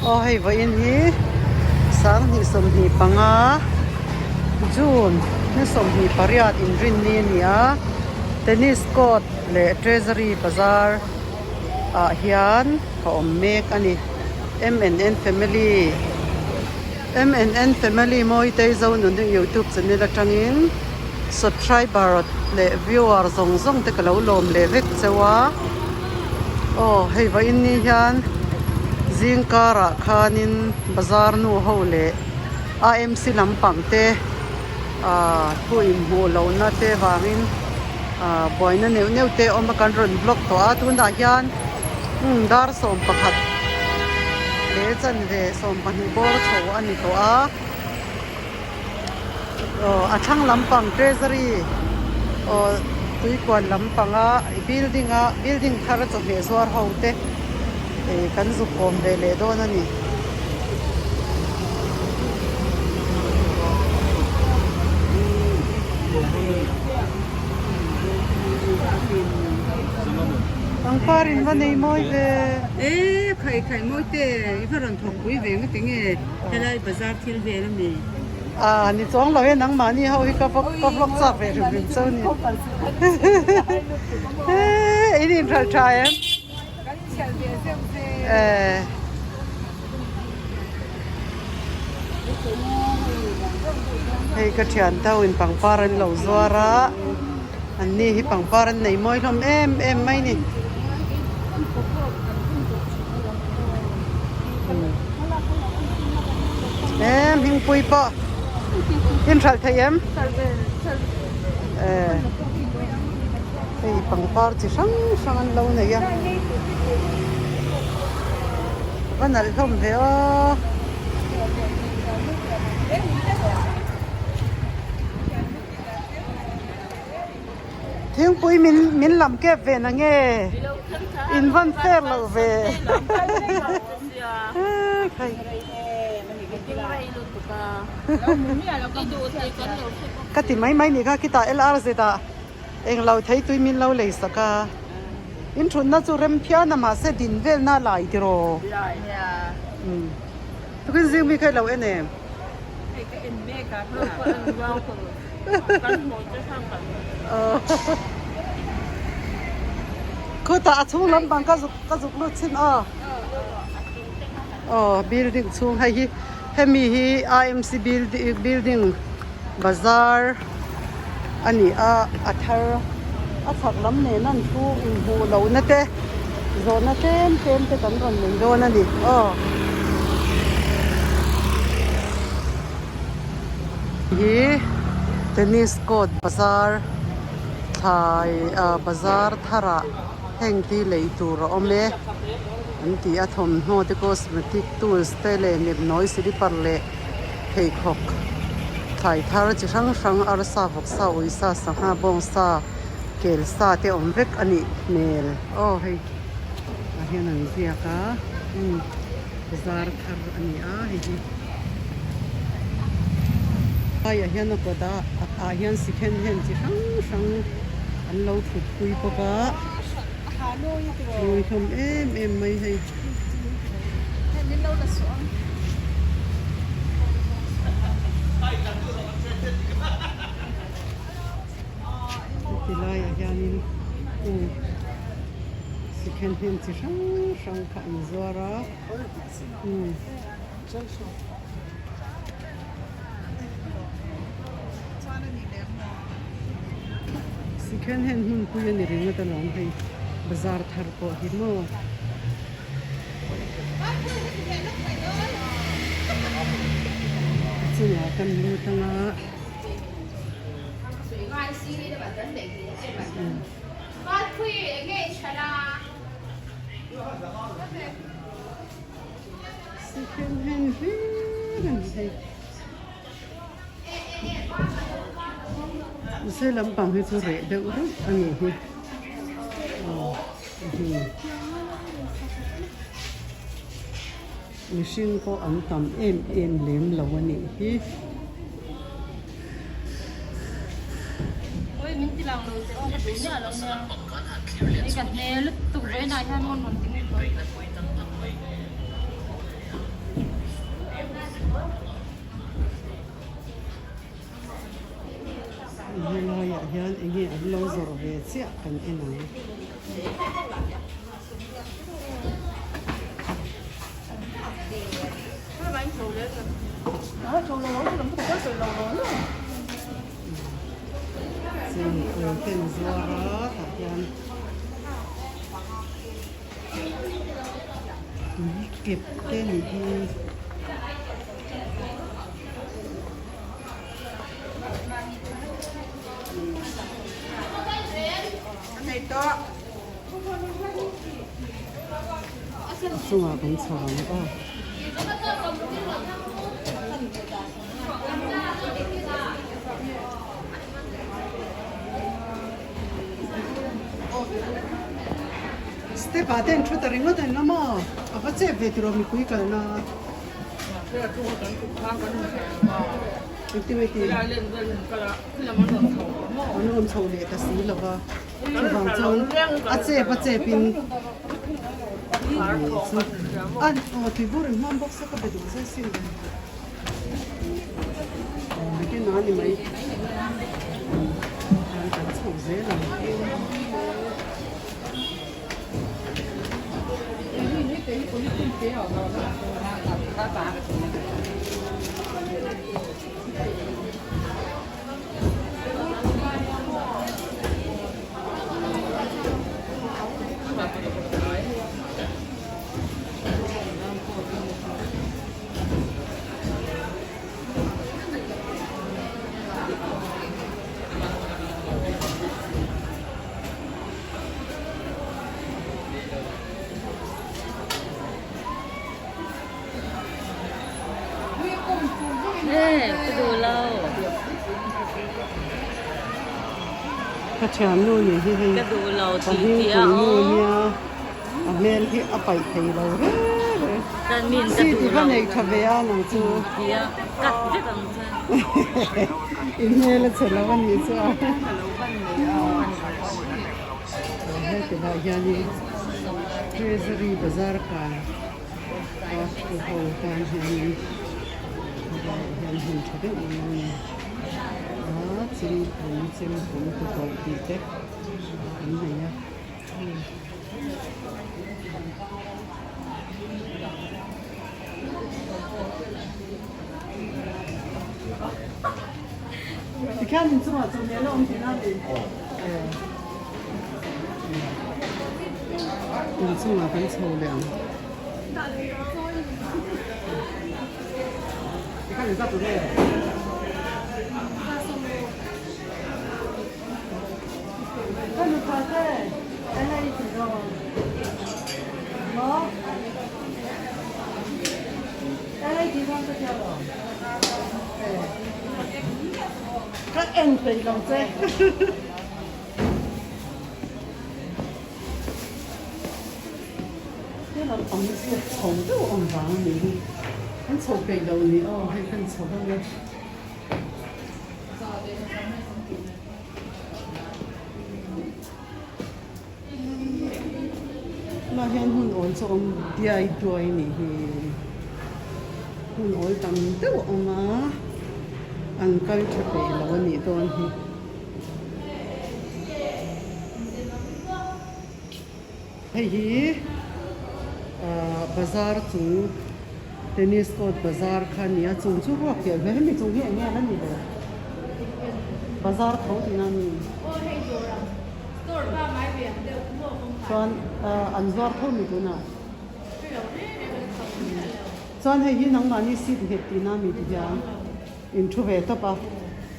Aw hei vawiin hi 2025 June ni 28 inrinni a ni a, tennis court leh treasury bazar ah hian ka awm mek a ni. MNN family MNN family Mawitei Zonuni youtube channel atangin subscriber leh viewer zawng zawng te ka lo lawm leh vek cheu a. Aw hei vawiin ni hian zing karah khanin bazar nu ho leh AMC lampang te ah thu inhmuh lohna te vangin ah buaina neuh neuh te a awm a kan rawn vlog tawh a tunah hian umm dar 11 leh chanve 12 bawr chho a ni tawh a aw a thlang lampang treasury aw tuikuan lampanga building a building thar chawhmeh zuar ho te ih kan zuk kawm ve leh dawn a ni. Pangpar in va nei mawi ve. E khai khai mawi te i va rawn thawk pui ve nga tinge helai bazar thil vel ami. A ni chuang lo e nangmahni ho hi ka vlog ka vlog chak ve hrim hrim chau ni. In inhralh tha em? Kan inhralh ve zeuh ve. Hei ka thian tho in pangpar an lo zuar a an ni hi pangpar an nei mawi hlawm em em mai ni em hmingpui pawh in hralh thei em hei pangpar chi hrang hrang an lo nei a. Va nalh hlawm ve aw. Thingpui min min lam kep ve na nge in van fair lo ve. Ka ti mai mai ni kha khitah LRZ ah. Englo thei tui min lo lei sak a, in thutna chu rem phian a mahse din velna a lai tiraw? Lai nia. Umm. Tukin zing mi kha i lo en em? Hei ka en mek a, hlo pawh en ruang tur kan hmuh che hrang kan hmu. Khutah a chhung lampang ka zuk ka zuk lut chin aw. Aw building chhung hei hi hemi hi IMC building bazar a ni a a thar a chhak lam nen an thu inhmuh lohna te zawhna tlem tlem te kan rawn nei dawn a ni aw. Hi tennis court bazar thlai ah bazar tharah heng ti lei tur a awm e an ti a thawmhnaw te cosmetic tools te leh nepnawi slipper leh pheikhawk thlai thar chi hrang hrang arsa vawksa uisa sangha bawngsa kelsa te awm vek a nih hmel aw hei tah hian an ziak a umm bazar thar a ni a hei hi haiah hian a kawt ah ah hian second hand chi hrang hrang an lo thut pui bawk a mawi hlawm em em mai hei. Heti laiah hianin u second hand chi hrang hrang kha an zuar a umm. Second hand hmunpui a ni ringawt alawm hei bazar thar pawh hi maw. Chungah kan lut ang a. Second hand hlir a ni hei. Mahse lampang hi chu reh deuh reuh a nih hi. Mihring pawh an tam em em lem lo a nih hi. ve chiah kan en ang. Chengkawl te an zuar a tah hian tui kep te a nih hi. A chungah kan chho ang aw. Step ah te an thu ta ringawt an la maw? A va chep ve tiraw mipui kalna. Engtin nge tih? An rawn chho leh ta si lo va. Chuvang chuan a chep a chep in an aw tuibur in hmang bawk se ka be duh zai sin le. Bikin a ni mai. An kan chho zel ang. Ka thiannu nih hi hei ka hmingpui nu nia a hmel hi a paih thei lo reng reng seat i va nei tha ve a nang chu i hmel a chhe lo a nih chu a heti lai hianin treasury bazar kai a thu ho tan hianin helaiah hian hmun tha deuh mai a ni a chingpum chempum kutawlh tih te an nei a. Tikhian inchungah chawhmeh la awm tihna a ni. Inchungah kan chho leh ang. Ka nupha te eng a i ti dawn maw? Eng a i ti dawn ka tia lo. Ka en peih lo che. He lampang hi chu chho deuh awm vang a nih hi. Kan chho peih lo ni aw hei kan chho deuh a. Tunah hian hun awl chu a awm diai duai a nih hi. Hun awl tam deuh a awm a, an kal tha peih lo a nih dawn hi. Hei hi ahh bazar chung tennis court bazar kha a ni a chung chu ruak piah hmel hemi chung hi eng nge a la ni ve bazar tho tihna a ni chuan ahh an zuar tho a ni tunah chuan hei hi nangmahni seat nghet tihna a mi ti hian. In thu ve tawp a,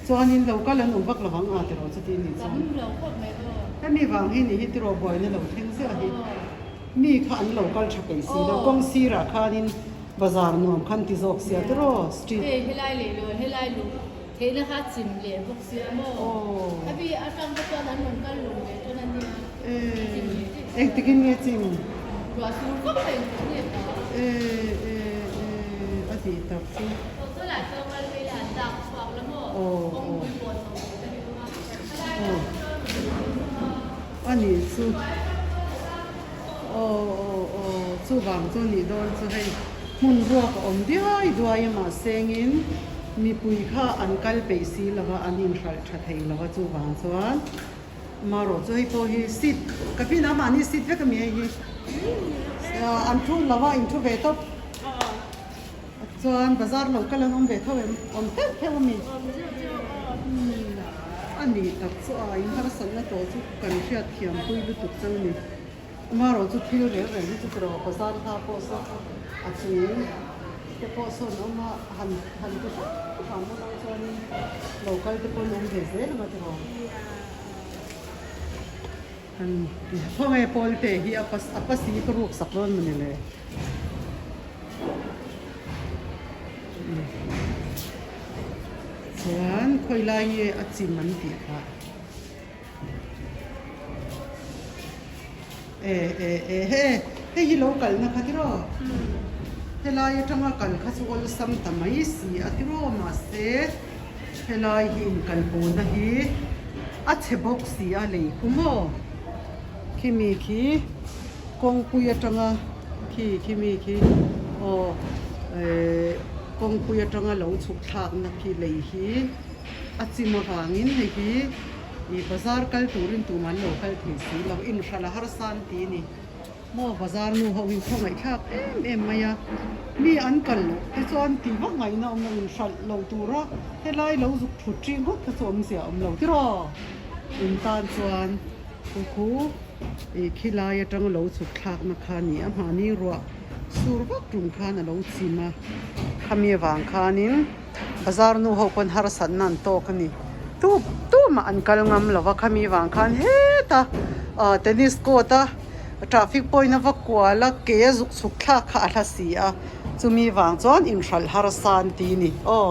chuanin lo kal an awm vak lovang a tiraw chuti a nih chuan hemi vang hi nih hi tiraw buaina lo thleng ziah hi mi kha an lo kal tha peih si lo kawng sirah khanin bazar nuam khan ti zawk sia tiraw street Hei helai leh lo helai luh theihna kha a chim leh bawk sia maw hemi atang te chuan an rawn kal lung ve dawn a nia chim leh daih Engtikin nge chim? Ruah sur vak a engtik nge ta? E e e a tih tak chu. A nih chu aw aw aw chuvang chu a nih dawn chu hei hmun ruak a awm diai duai a mahsengin mipui kha an kal peih si lo va an inhralh tha thei lo va chuvang chuan. Marawh chu hei pawh hi seat ka pi na mahni seat vek ami hei hi an thu lo a in thu ve tawp chuan bazar lo kal an awm ve tho em awm theuh theuh ami a ni tak chu a in harsatna tawh chu kan hriat thiam pui lutuk chang a ni marawh chu thil reng reng hi chu tiraw bazar hla pawh saw a chung te pawh sawn a awm a han han ti hrang hrang bawk ang chuanin lo kal te pawh an awm ve zel ang a tiraw. Khawnge Pawlte hi a pasi ka ruk sak dawn mawni le. Chuan khawi lai nge a chim an tih kha. E e e he hei hi lo kalna kha tiraw. Helai atanga kal kha chu awlsam ta mai si a tiraw mahse. Helai hi inkalpawhna hi a chhe bawk si a lei khu maw khimi khi kawngpui atanga khi khimi khi aw ehh kawngpui atanga lo chhuk thlakna khi lei hi a chim avangin hei hi ih bazar kal turin tumah an lo kal thei si lo inhralh a harsa an ti a ni. Maw bazar nu ho in khawngaihthlak em em mai a, mi an kal loh te chuan tih vak ngaihna awm lo in hralh lo tura helai lo zuk thut ṭi ngawt kha chu awmzia a awm lo tiraw? In tan chuan khu khu ih khilai atanga lo chhuk thlakna kha a ni a, mahni ruah sur vak tum khan a lo chim a, khami avang khanin bazar nu ho pawn harsatna an tawk a ni. Tu tumah an kal ngam lo va, khami vang khan heta ah tennis court a traffic point a va kual a ke a zuk chhuk thlak kha a hla si a, chumi vang chuan inhralh harsa an ti a ni aw.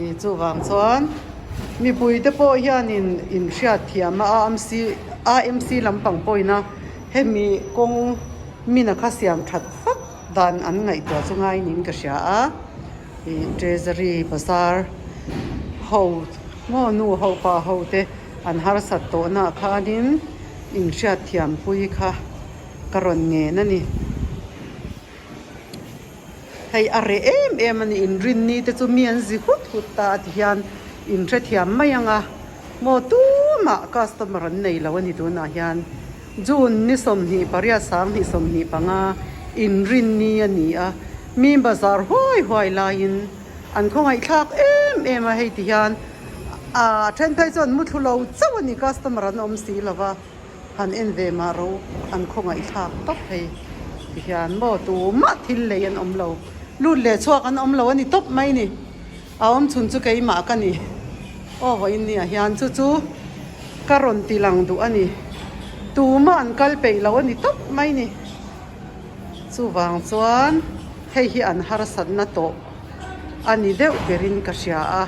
Ih chuvang chuan mipui te pawh hianin inhriat thiam a AMC AMC lampang pawhin a hemi kawng mina kha siam that fak dan an ngaihtuah chu ngai niin ka hria a. Ih treasury bazar ho maw nu ho pa ho te an harsat tawh naah khanin inhriat thiam pui kha ka rawn ngen a ni. Hei a reh em em a ni inrinni te chu mi an zi hut hut ta a ti hian inhrethiam mai ang a maw tumah customer an nei lo a ni tunah hian. June ni 28 2025 inrinni a ni a, mi bazar huai huai laiin an khawngaihthlak em em a, hei ti hian a then phei chuan muthlu lo chauh a ni customer an awm si lo va, han en ve mah ro an khawngaihthlak tawp hei ti hian maw tumah thil lei an awm lo, lut leh chhuak an awm lo a ni tawp mai ni, a awm chhun chu keimah ka ni aw vawiin ni ah hian chu chu. Ka rawn ti lang duh a ni. Tumah an kal peih lo a ni tawp mai ni. Chuvang chuan hei hi an harsatna tawh a ni deuh berin ka hria a.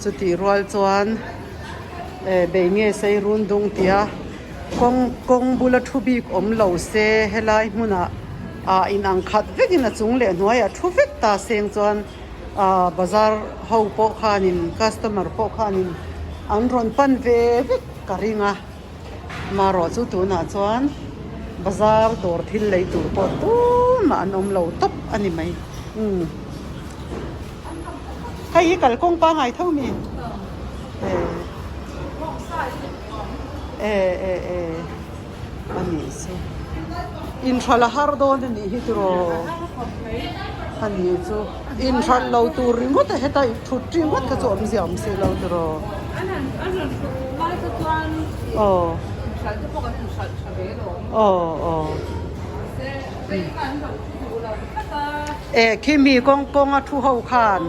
Chutih rual chuan eh bei nge sei run dung tia kawng kawng bula thu bik awm lo se helai hmunah ah inang khat vekin a chung leh hnuaiah thu vek ta seng chuan. Ahh bazar ho pawh khanin customer pawh khanin an rawn pan ve vek ka ring a marawh chu tunah chuan bazar dawr thil lei tur pawh tumah an awm lo tawp a ni mai umm hei hi kalkawng pangai tho mi eh eh eh eh a nih chu inhralh a har dawn a nih hi tiraw a nih chu inhralh lo tur ringawt a heta thut ringawt kha chu awmzia awm si lo tiraw aw aw aw eh khimi kawng kawnga thu ho khan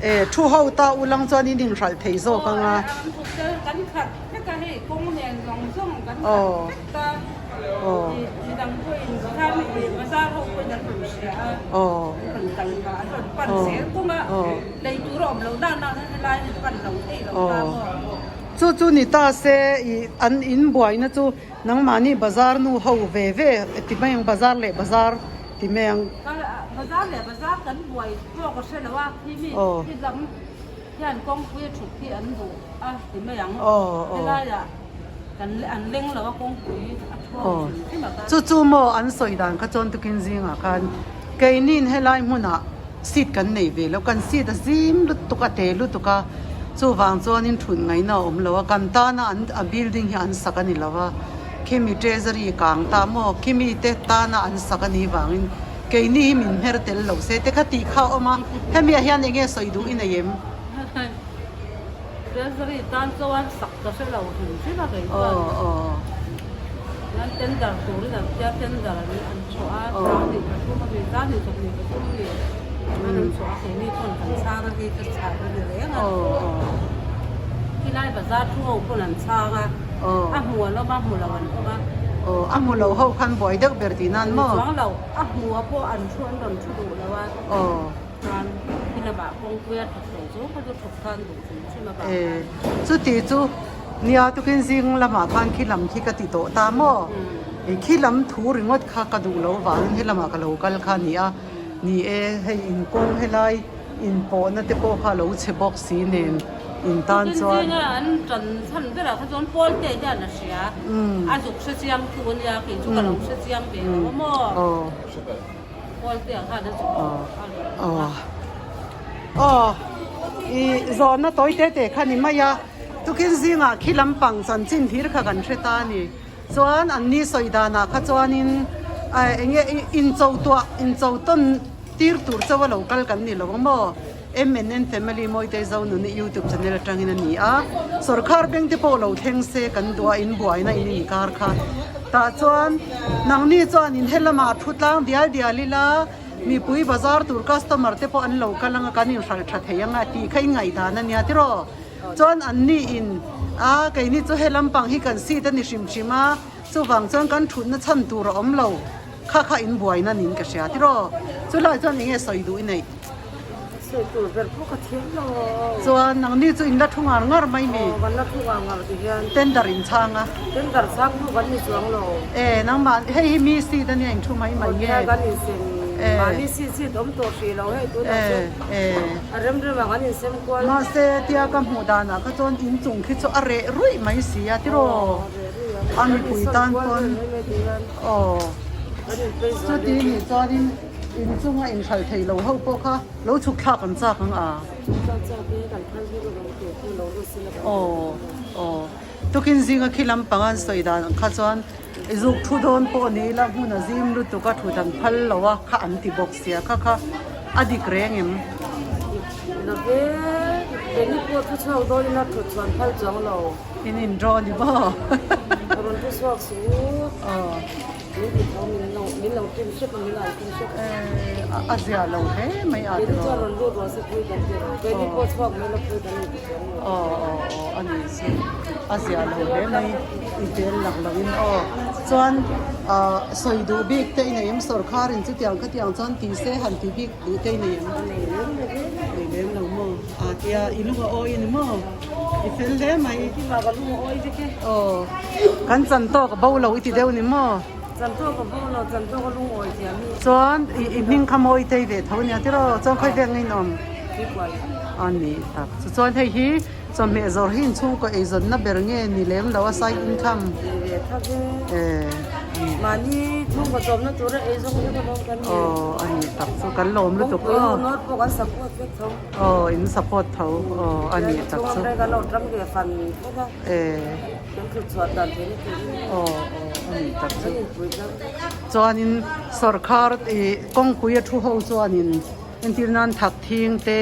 eh thu ho ta ulang chuan in inhralh thei zawk ang a. Heta hei kawng nen zawng zawng kan khat vek ta midang pawhin khan bazar ho pawhin an rawn hria a an rawn kal pah an rawn pan zel kawng a lei tur a awm loh dan ah hian helai hi pan lo thei lo ta maw. Chu chu ni ta se ih an in buaina chu nangmahni bazar nu ho ve ve ti mai ang bazar leh bazar ti mai ang. Bazar leh bazar kan buai pawh ka hre lo a khi mi khi lam hian kawngpui a thut hi an duh a ti mai ang helaiah kan an leng lo a kawngpui a thuam hrim hrim a ka. Chu chu maw an sawi dan kha chuan tukin zingah khan keinin helai hmunah seat kan nei ve lo kan seat a zim lutuk a te lutuk a. Chuvang chuanin thut ngaihna a awm lo a, kan tana an a building hi an sak a ni lo a, khimi treasury kang ta maw khimi te tana an sak a nih vangin keini hi min hmer tel lo se te kha tih kha a awm a, hemi ah hian eng nge sawi duh i nei em? Treasury tan chuan sak ka hre lo hrim hrim a kei chuan an tender turin an tia tender an chhuah a 23 a mi 23 a mi an rawn chhuah a keini pawn kan chhang a hei ka chhang a ni reng a khilai bazar thu ho pawn an chhang a a hmu an awm a hmu lo an awm a a hmu lo ho khan buai deuh ber tih nan maw chuang lo a hmu a pawh an thu an rawn thu duh lo a chuan khi lamah kawngpui a thawk tawh chu kha chu thawk khan duh hrim hrim a vang khan. Chuti chu nia tukin zing lamah khan khi lam khi ka ti tawh ta maw khi lam thu ringawt kha ka duh lo vangin he lamah ka lo kal kha a ni a. Ni e, hei inkawng helai inpawhna te pawh kha a lo chhe bawk si nen in tan chuan. Tukin zinga an tan chhan berah kha chuan Paul te hian a hria, a zuk hre chiang thu a nia, kei chu ka lo hre chiang ve lo a maw? Paul te ang khan a zuk a. Aw, i zawhna tawi te te kha ni mai a, tukin zingah khi lampang chanchin hlir kha kan hre ta a ni. Chuan an ni sawi danah kha chuanin eng nge incho tuah incho tawn tir tur chauh a lo kal kan ni lo ang maw? MNN Family Mawitei Zonuni YouTube channel atangin a ni a, sawrkhar beng te pawh lo thleng se kan duh a inbuaina in inkar kha. Tah chuan nangni chuan in he lamah thu tlang dial dial ila mipui bazar tur customer te pawh an lo kal ang a kan inhralh tha thei ang a tih kha inngaihdan a nia tiraw? Chuan anni in, A, keini chu he lampang hi kan seat a ni hrim hrim a, chuvang chuan kan thutna chhan tur a awm lo, kha kha in buaina niin ka hria tiraw? Chulai chuan enge sawi duh i neih? Sawi tur ber pawh ka thiam lo. Chuan nangni chu in la thu ngar ngar mai mi? Aw, kan la thu ngar ngar ti hian. Tender in chhang a. Tender chhang pawh kan ni chuang lo. E, nangmah, hei hi mi seat a nia in thu mai mai nge? Aw, kan insem, mahni seat seat awm tawh hrih lo hei tunah chuan. E, e. A rem rem ang an insem kual. Mahse tia ka hmuh danah kha chuan inchung khi chu a reh ruih mai si a tiraw a mipui tan pawn aw chuti nih chuanin inchunga inhralh thei lo ho pawh kha lo chhuk thlak an chak ang a aw aw tukin zinga khi lampang an sawi dan ang kha chuan zuk thu dawn pawh ni ila hmun a zim lutuk a thut an phal lo a kha an ti bawk sia kha kha a dik reng em? Love, keini pawh thu chhuak dawn ila thut chuan phal chuang lo. In in draw ni maw? Rawn thu chhuak su. Aw. Min ti tho min lo min lo tum hrep a min an tum hrep. A zia lo hle mai a tiraw. Keini chuan rawn lut rawh se pui kan ti lo. Keini pawh chhuak mai la pui kan inti chuang lo. Aw aw aw a ni chu a zia lo hle mai i tel lak lo in aw. Chuan sawi duh bik te i nei em sawrkhar in chutiang khatiang chuan ti se han ti bik duh te i nei em? Nei lem lo ve. Nei lem lo maw? A tia i lung a awi a ni maw? I fel hle mai. Keimah ka lung a awi vek e. Aw kan chan tawk a bo lo i ti deuh ni maw? Chan tawk a bo lo, chan tawk a lung awi thiam hi. Chuan i hming kha mawi tei ve tho nia tiraw chuan khawi vek nge in awm? Tuikual. A ni tak. Chu chuan hei hi chawhmeh zawrh hi inchhungkaw eizawnna ber nge ni lem lo a side income? Ni ve tha ve. Eh a ni. Mahni chhungkaw chawmna tura eizawng vek alawm kan ni. Aw a ni tak chu kan lawm lutuk aw. Kawngpui ho nawr pawh kan support vek tho. Aw in support tho aw a ni tak chu. Chhungam reng kan lo tang ve fan vek a. Eh. Kan thut chhuah dan theih na tur in. Aw aw a ni tak chu. Kan inpui tlang. Chuanin sawrkhar ih kawngpui a thu ho chuanin entir nan thak thing te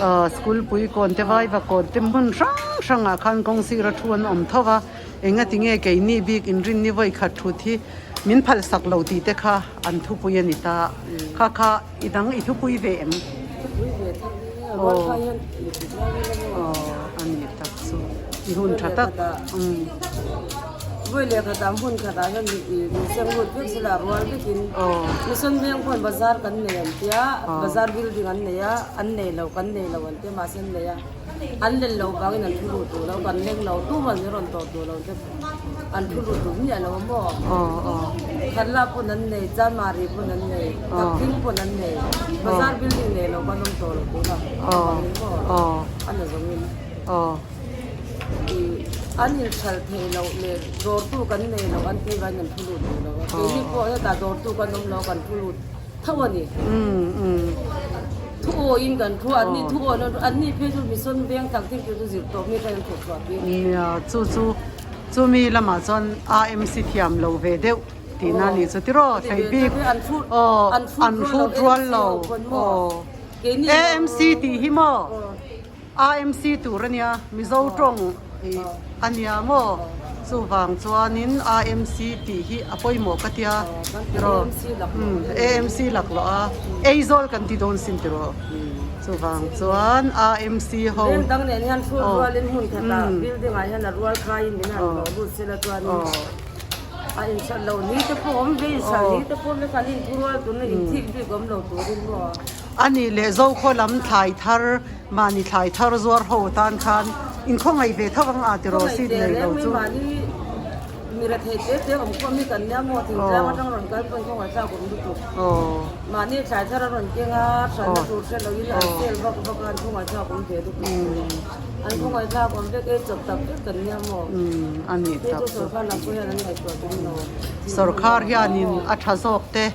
ah school pui kawn te vaiva kawn te hmun hrang hrangah khan kawng sir a thu an awm tho va engati nge keini bik inrinni vawi khat thut hi min phalsak lo tih te kha an thupui a ni ta kha kha. I dang i thupui ve em? Thupui ve thak nia, rual phai hian i thut lai vel a maw? Aw, a ni tak chu. I hun tha tak. Vawi leh khatah hmun khatah hian min seng lut vek sela rual vekin. Mission veng pawhin bazar kan nei an tia, bazar building an nei a, an nei lo, kan nei lo an tia mahse an nei a. An len loh vangin an thu lut duh lo, kan leng lo, tuman min rawn tawh duh lo te an thu lut duh miah lo a maw? Khanla pawn an nei, Chanmari pawn an nei, Takthing pawn an nei, bazar building nei lo kan awm tawh lo tunah vangin maw a na zawngin an inhralh theih loh leh dawrtu kan nei lo an tih vangin an thu lut duh lo a, keini pawh hetah dawrtu kan awm lo kan thu lut tho a ni. Thu awi. awiin kan thu a, anni thu awi an anni phei chu mission veng tak thil chu zir tawp mi kha an thawk chhuah tir. Nia, chu chu chumi lamah chuan AMC thiam lo ve deuh tihna a nih chu tiraw theih bik aw an hrut rual lo aw AMC tih hi maw AMC tur a nia Mizo tawng ih a nia maw chuvang chuanin AMC tih hi a pawimawh ka tia tiraw umm AMC laklawh a Aizawl kan ti dawn sin tiraw chuvang chuan AMC ho Veng dang nen hian hrut rualin hmun khatah building ah hian a rual khaiin min han hlawh lut sela chuanin a inhrat loh ni te pawh awm ve inhrat ni te pawh awm ve kan inthurual tuna inthik bik awm lo turin maw. A nih leh Zokhaw lam thlai thar, mahni thlai thar zuar ho tan khan inkhawngaih ve tho ang a tiraw seat nei lo chu. Mahni mi rethei te te awm khawm hi kan nia maw thingtlang atang rawn kal pawn khawngaih thlak awm lutuk. Mahni thlai thar a rawn keng a, hranna tur hre loin an sel vak vak a, an khawngaih thlak awm ve lutuk. An khawngaih thlak awm vek ei chawp tak vek kan nia maw. A nih tak chu. Sorkar lam pawh hian an ngaihtuah tum lo. Sorkar hianin a tha zawk te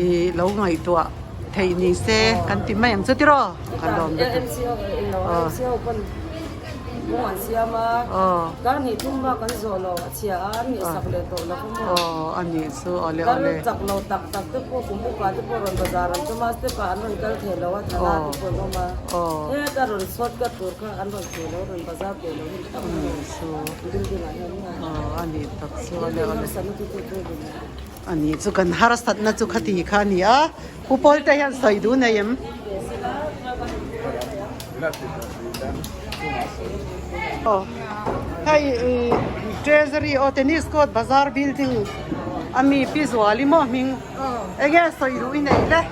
i lo ngaihtuah. Theih ni se kan ti mai ang chu tiraw ka lawm lutuk. AMC ho eng lo AMC ho pawn kawng an siam a kar hnih thum bak an zawh lo a chhia a an ngaihsak leh tawh lo kha maw aw a nih chu awle awle kal chak lo tak tak te pawh kum upa te pawh rawn bazar an tum a step ah an rawn kal thei lo a thla te pawh an awm a heta rawn short cut tur kha an rawn thei lo rawn bazar thei lo hi tak building ah hian aw a nih tak chu awle awle. A ni chu kan harsatna chu khati kha a ni a, Pu Pawlte hian sawi duh nei em? Aw hei Treasury aw Tennis Court Bazar building a mi Pi Zuali maw hming enge sawi duh i nei le?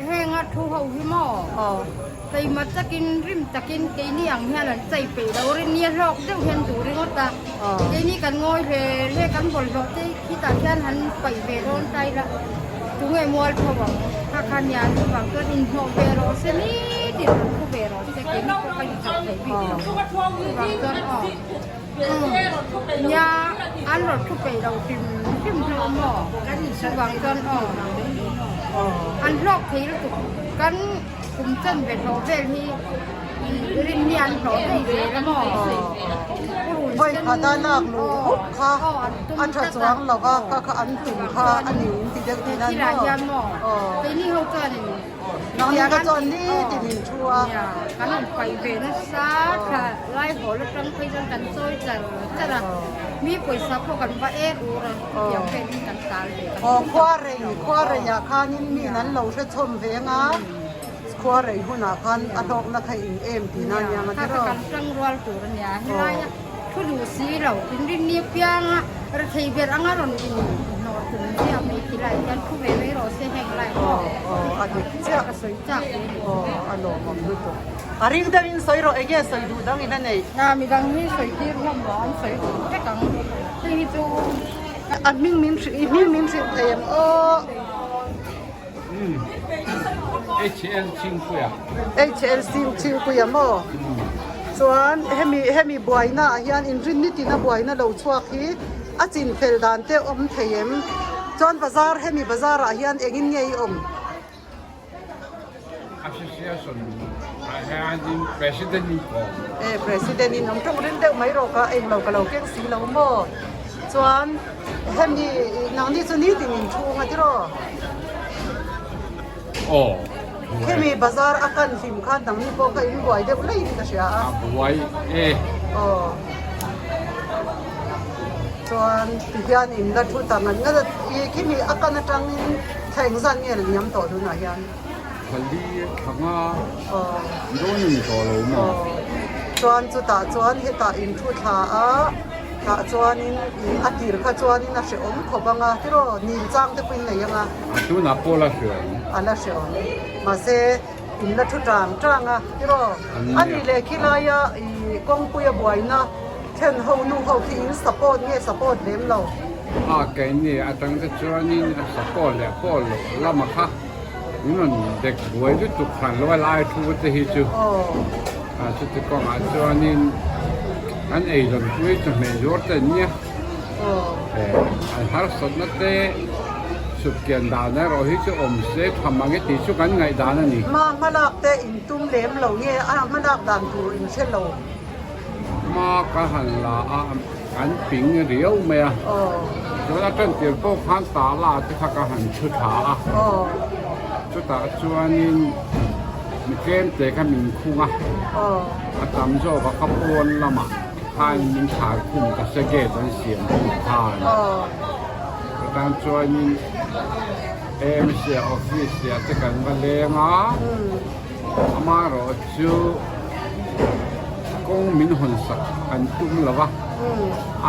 Heng a thu ho hi maw? Aw. Keimah takin rim takin keini ang hian an chei peih lo rin nia hlawk deuh hian duh ringawt a, keini kan ngawi hle hle kan bawlhhlawh te khitah khian han paih ve dawn ta ila tunge mual tho ang kha kha nia chuvang chuan inhnawh ve rawh se nitin han thu ve rawh se keini pawh ka inchak thei bik lo chuvang chuan aw nia an rawn thu peih lo hrim hrim hlawm maw chuvang chuan aw an hlawk thei lutuk kan. Kum chan ve hlawh vel hi rin hi an hlawh daih zel a maw? Vawi khat a lak luh huk kha a tha chuang lo va, kha kha an tum kha a ni in ti deuh thin a ni maw? Keini ho chuanin Nangni kha chuan nitin in thu a. Kan rawn paih ve nasa tha lai hawl atang phei chuan kan chawi char char a, mi pawisa pawh kan va er ur a, chutiang velin kan tal ve. Aw khuarei khuareiah khanin min an lo hre chhawm ve anga khuarei hunah khan a hlawkna kha in em tihna a nia Kha kha kan tang rual tur a nia helaia thu duh si lo inrinni apianga rethei ber anga rawn in hnawh tum chiah mai ti lai hian thu ve mai rawh se heng lai aw aw a dik chiah ka sawi chak ve aw a lawmawm lutuk a ring deuhin sawi rawh enge sawi duh dang in a nei midang hi sawi tir hlawm rawh an sawi duh vek ang hei hi chu A hming min hrilh, i hming min hrilh thei em aw? HL Chhingpuia. HL Chhingpuia maw? Chuan hemi hemi buaina ah hian inrin nitin a buaina lo chhuak hi a chin fel dan te awm thei em? Chuan bazar hemi bazar ah hian engin nge i awm? Association ah hianin President in kawm. E President in awm tawng ring deuh mai rawh ka englo ka lo keng si lo maw? Chuan hemi nangni chu nitin in chhung a tiraw? Aw. Hemi bazar a kan hlim khan nangni pawh kha in buai deuh laiin ka hria a. A buai e. Aw. Chuan tihian in la thu ta ngat ngat a, i khimi a kan atangin thla engzat nge la liam tawh tunah hian? Thla li thla nga dawn a ni tawh lo maw? Chuan chutah chuan hetah in thu thla a, tah chuanin a tir kha chuanin a hrehawm khawp ang a, tiraw nil chang te pawhin nei ang a. A tunah pawh la hrehawm. A la hrehawm. Mahse in la thu tang tang a, tiraw? A nih leh khilaia i kawngpuia buaina. Then ho nu ho khi in support nge support lem lo? A keini atang te chuanin a support leh pawh loh lama kha min rawn dek buai lutuk hran lo a lai thu te hi chu a chuti kawngah chuanin kan eizawn pui chawhmeh zuar te an nia an harsatna te. Insut kian dan erawh hi chu awm se tha mang e tih chu kan ngaih dan a ni. Hma hmalak te in tum lem lo nge a hmalak dan tur in hre lo. Hma ka han la a kan ping riau mai a. Chuan a tantir pawh khan tala te kha ka han chhu tha a. Chutah chuanin mi tlem te kha min khung a. A tam zawk a ka pawn lamah khan min khar khum ta se gate an siam khum khan. Chutan chuanin AMC office ah te kan va leng a. Amaherawhchu kawng min hawn sak an tum lo va,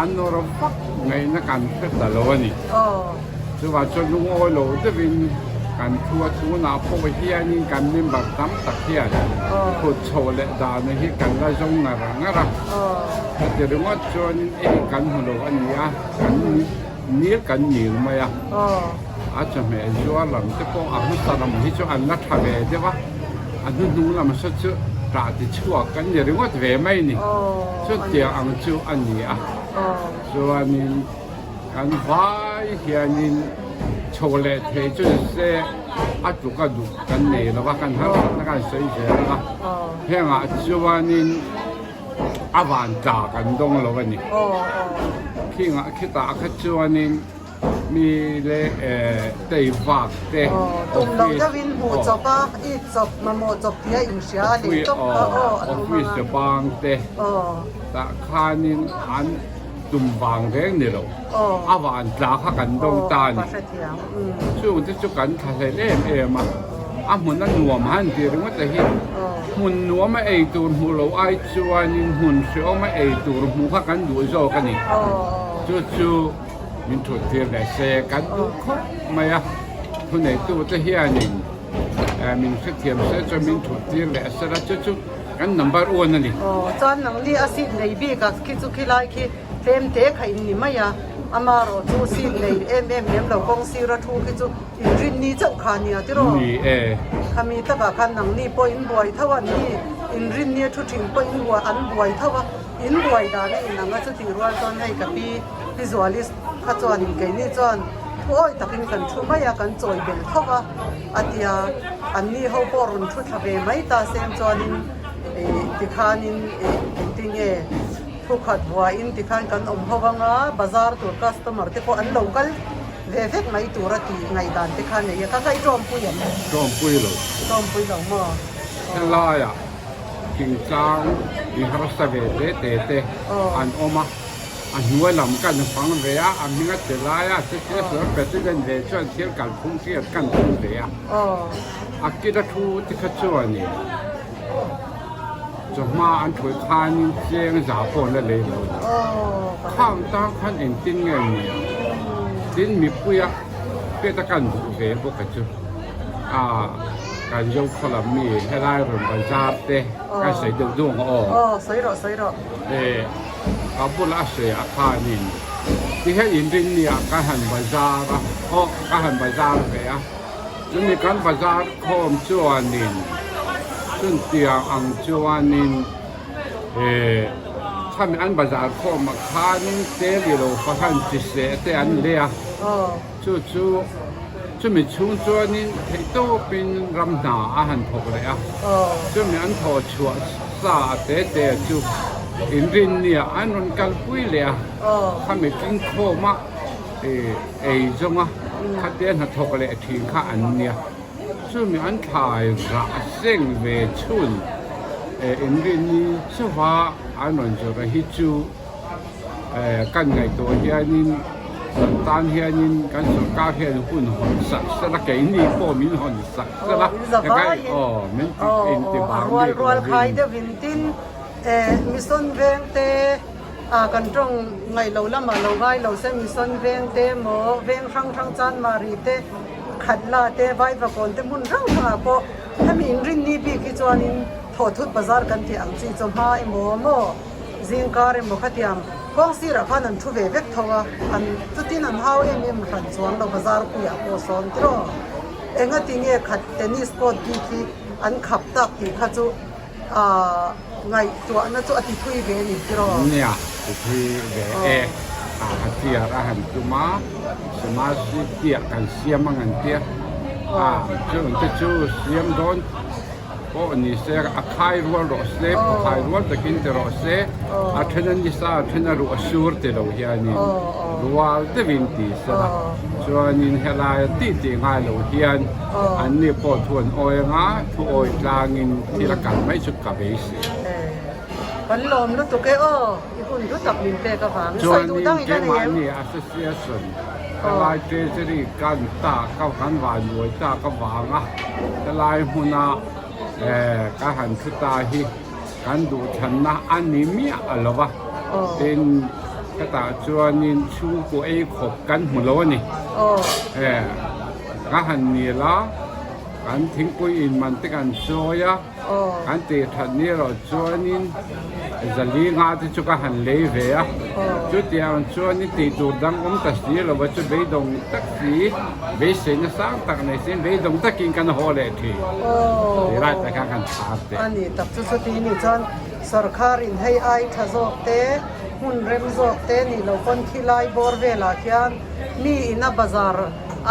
an nawr vak ngaihna kan hre ta lo a ni. Chuvang chuan lungawi lo deuhin kan thu a, tunah pawh hianin kan member tam tak hian thut chho leh dana hi kan la zawng ngar ngar a. Chati ringawt chuanin ei kan hmu lo a ni a, kan nil kan nil mai a. A chawhmeh zuar lam te pawh a hmasa lam hi chu an la tha ve deuh a, a hnuhnung lam saw chu tah ti chhuak kan ni ringawt ve mai ni. Chutiang ang chu a ni a, chuanin kan vai hianin chho leh thei chu ni se a tluk a duh kan nei lo va, kan harsatna kan sawi zel a, hengah chuanin a van tla kan dawng lo a ni. Khingah khitah kha chuanin. Mi leh tei vak te Tum lo deuhin hmuh chawp a, it chawp, mamawh chawp tia inhria a lei tawp kha aw a lo hmang a. Office bang te tah khanin an tum vang reng ni lo, a van tla kha kan dawng ta a ni. Chung te chu kan tha hlel em em a, a hmun a nuam han ti ringawt a hi, hmun nuam a ei tur hmuh lo ai chuanin hmun hreawm a ei tur hmuh kha kan duh zawk a ni. Chu chu. Min thut tir leh se kan duh khawp mai a, thuneitute hianin min hrethiam se chuan min thut tir leh se la chu chu kan number one a ni. Aw chuan nangni a seat nei bik a khi chu khilai khi tlem te kha in ni mai a, amarawh chu seat nei em em lem lo kawng sira thu khi chu inrinni chauh kha nia tiraw? Ni e. Khami takah khan nangni pawh in buai tho a, ni inrinni a thu thin pawh in buai an buai tho a, in buai dan a inang a chutih rual chuan hei ka pi Pi Zuali kha chuanin keini chuan thu awi takin kan thu mai a, kan chawi belh tho a, a ti a, anni ho pawh rawn thu thla ve mai ta seng chuanin ih tikhanin ih engtinge thu khat vuahin tikhan kan awm ho anga bazar tur customer te pawh an lo kal ve vek mai tur a tih ngaihdan te kha nei a, ka kai tawmpui em? Tawmpui lo. Tawmpui lo maw? Helaiah thingtlang i harsa ve te te te an awm a. A hnuai lam kan fang ve a, a hming a che lai a, chutia sual President ve chuan thil kalphung hriat kan tum ve a. A kil a thu te kha chuanin chawhma an thawi khanin cheng za pawh an la lei lo a ni. Khang tang khan engtin nge ni ang? Tin mipuia hriat a kan duh ve bawk a chu. A kan zo khaw lam mi helai rawn bazar te kan sawi deuh deuh ang aw. Aw, sawi rawh, sawi rawh. Ka bula hre a khanin ti hian inrinni ah ka han bazar a, aw ka han bazar ve a, chumi kan bazar khawm chuanin chuntiang ang chuanin eh khami an bazar khawm ah khanin tel i lo fahran chi seh te an lei a, chu chu chumi chhung chuanin theihtawpin ram hna a han thawk leh a, chumi an thawh chhuah Sa a te te chu inrinnia an rawn kalpui leh a, khami tlingkhawma ei zawnga khatia hnathawk leh thin kha an nia. Chumi an thlai rah seng ve chhun inrinni chauha an rawn zawrh a hi chu Kan ngaihtuah hianin kan tan hianin kan sorkar hian hun hawn sak sela keini pawh min hawn sak sela aw min ti inti vang rual rual khai deuhin tin mission veng te kan tawng ngaih lo lamah lo ngai lo se mission veng te maw veng hrang hrang chanmari te khat la te vaivakawn te hmun hrang hrangah pawh hemi inrinni bik hi chuanin thawhthut bazar kan tih ang chi chawhma emaw maw. Zingkar emaw khatiang kawng sirah khan an thu ve vek tho a, an chutin an hau em em hran chuang lo bazar puiah pawh sawn tiraw. Engati nge khat tennis court bik hi an khap tak tih kha chu aah ngaihtuahna chu a ti thui ve a ni tiraw. Nia, ti thui ve e. A tiar a han tum a, Smart City ah kan siam ang an tia. A chung te chu siam dawn pawh ni se, a khai rual rawh se, phawkhai rual takin ti rawh se, a then a nisa, a then a ruh a sur ti lo hianin rual deuhin ti se la. Chuanin helai a tih tih ngai lo hian anni pawh thu an awi anga thu awi tlangin thil a kal mai chu ka beisei. Kan lawm lutuk e aw, i hun hlu tak min pek avang. Sawi duh dang i la nei em? Chuanin keimahni association helai treasury kan ta ka kan vanbuai ta ka vang a, helai hmuna ka han thu ta hi kan duhthlanna a ni miah a lo va, tin hetah chuanin chhungkaw ei khawp kan hmu lo a ni. Ka han nil a, kan thingpui in man te kan chawi a. Kan tih that ni erawh chuanin zali nga te chu ka han lei ve a, chutiang chuanin tih tur dang awm ta si lova chu beidawng tak si, beiseina sang tak nei siin beidawng takin kan haw leh thin tih lai tak khan kan thar teh. A ni tak chu chuti ni chuan sawrkharin hei ai tha zawk te, hmun rem zawk te nih loh pawn khilai bawr velah khian mi ina bazar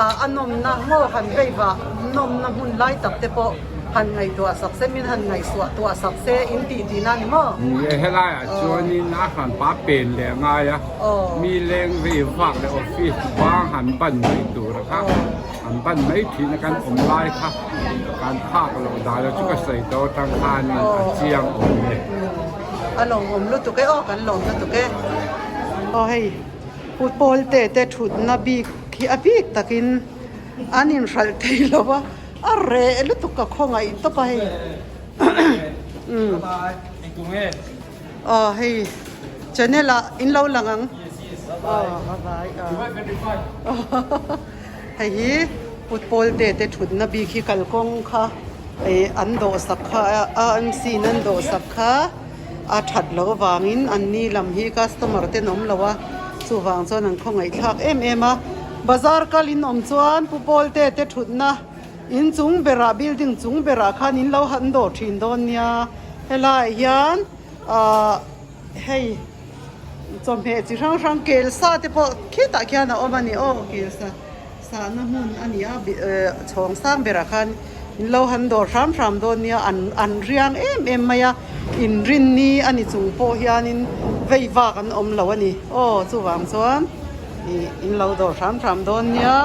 a nawmna ngaw han vei vah nawmna hmun lai tak te pawh han ngaihtuah sak se, min han ngaihsuah tuah sak se in tih tihna a ni maw? Ni e, helaiah chuanin a han pa pen leh a ngai a, mi leng vei vak leh office bang han ban mai tur kha an ban mai thin a, kan awm lai kha kan phak loh dan chu ka sawi tawh atang khanin a chiang awm e. A lawmawm lutuk e aw, kan lawm lutuk e. Aw hei football te te thutna bik hi a bik takin an inhralh thei lo a. A reh lutuk ka khawngaih tawp a hei umm aw hei channel ah in lo lang ang aw bye bye hei hi football te te thutna bik hi kalkawng kha ih an dawh sak kha a MC in an dawh sak kha a that loh avangin an ni lam hi customer te an awm lo a chuvang chuan an khawngaih thlak em em a bazar kal in awm chuan football te te thutna. In chung berah building chung berah khan in lo han dawh thin dawn nia helaiah hian ahh hei chawhmeh chi hrang hrang kel sa te pawh khitah khian a awm a ni aw kel sa sahna hmun a ni a chhawng sang berah khan in lo han dawr hram hram dawn nia an an riang em em mai a inrinni a ni chung pawh hianin vei vak an awm lo a ni aw chuvang chuan ih in lo dawr hram hram dawn nia.